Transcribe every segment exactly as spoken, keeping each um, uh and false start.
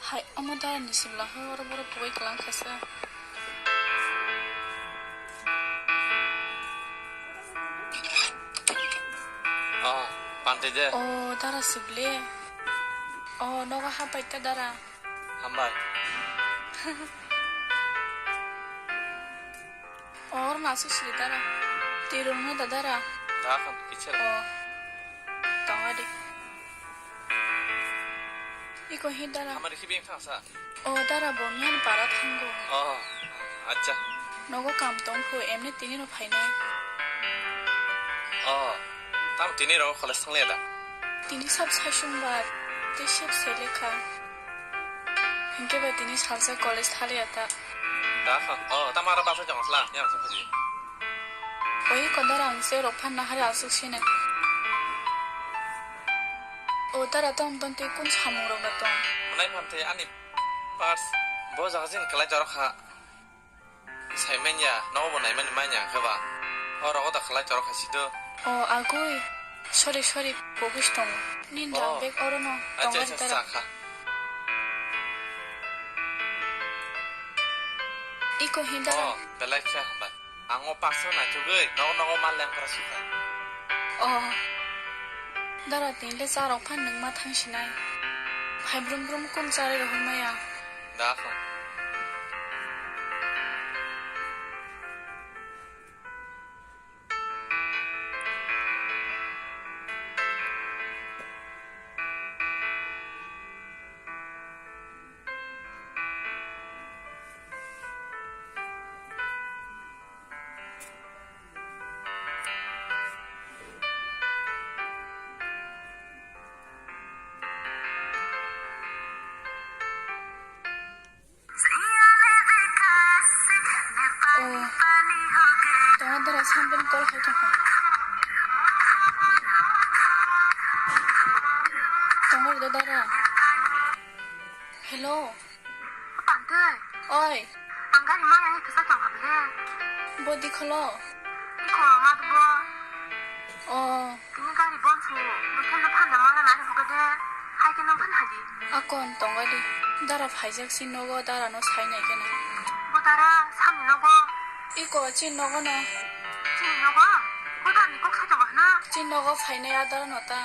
Hai, omo dara ni simla ho, oro boro pogoi kalang kha sa. Oh, pante de. Oh, dara sibli. Oh, nogo hapai ta dara. Hambai. Or masu sri dara. Tirung no da dara. Da kham kichel. Oh. Tonga di. Iko hi dara. Hamari khibi thang sa. Oh, dara bo miyan para thango. Oh, acha. Nogo kam tong phu emni tini no phainai. Oh, tam tini ro college thang le da. Tini sab sai sung ba, te sab sai lekha. Hinkhe ba tini salsa college thaliya ta. Da kha. Oh, tamo aro basa jong sla, yang sa phaji. Oi, kodar ang se rok phan na hari asuk sine. O tara tong tong te kun samung rok na tong. Nai phan te ani pars bo jaga jin kalai jorok kha. Sai manya, nogo bo naimani manya khe ba. O rogo da khlai torok hai sido. O agui. Sorry, sorry, pogis tong. Nin Oh. Rang bag oro no. Acha, tong acha, ari tara. Sakha. Iko hindara. Oh, belai khe hambai. Ang o parcel naithogwi nogo nogo mal lengkra sukha. Oh. Dara tin le charok phan nung ma thang sinai. Phai brum brum kun chari rohor maya. Da kho. Oh. Tongo dara sambil call khai tongkha. Tongo do dara. Hello. Pante. Oi. Ang gari mangani kisa tongkha bile. Bo dikholo. Ikho ma bo. Oh. Tini gari bon su, bo khe no phan da mala nai hoga de, hai khe nang phan hai di. Akon tongo di. Dara phaijak si nogo, dara no sai nai khe na. Bo dara sani nogo. Iko chin nogo no. Chini nogo? Bo dara ni kok sai tongo hana? Chin nogo phainai a dara no ta.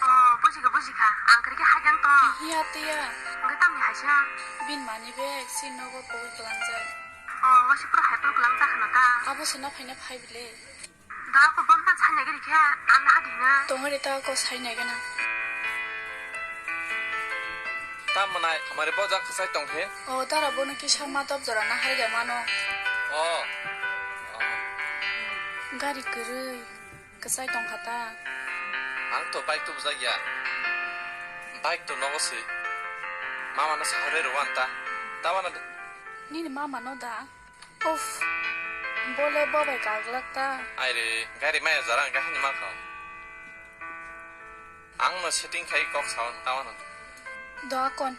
Oh, bujikha, bujikha. Ang kari khe hai jang to. Hiya tiya. Ang khe tamni hai sa. Bin mani bag chin nogo pogwi kwlangjak. Oh, wasi pura hai pura kwlangjak hana ta. Abo se na phaina phai bile. Da ko bom tan sai nai gari khe, ang na hadi na. Tongori ta ko sai nai gana. Ta manai, amari bo jak sai tong khe? O, tara bono kisa matop jora na hai ga mano. Oh. Oh. Gari kwrwi, kwchai tong kha ta. Ang to bike to bujak ya. Bike to nogo se. Mama no sahore ro wan ta. Ta wana de. Nini mama no da? Uff, bole bo bai kaglak ta. Aire, gari maya jora ang kahini ma kho. Ang no setting khai kok saon tawano. Do akon.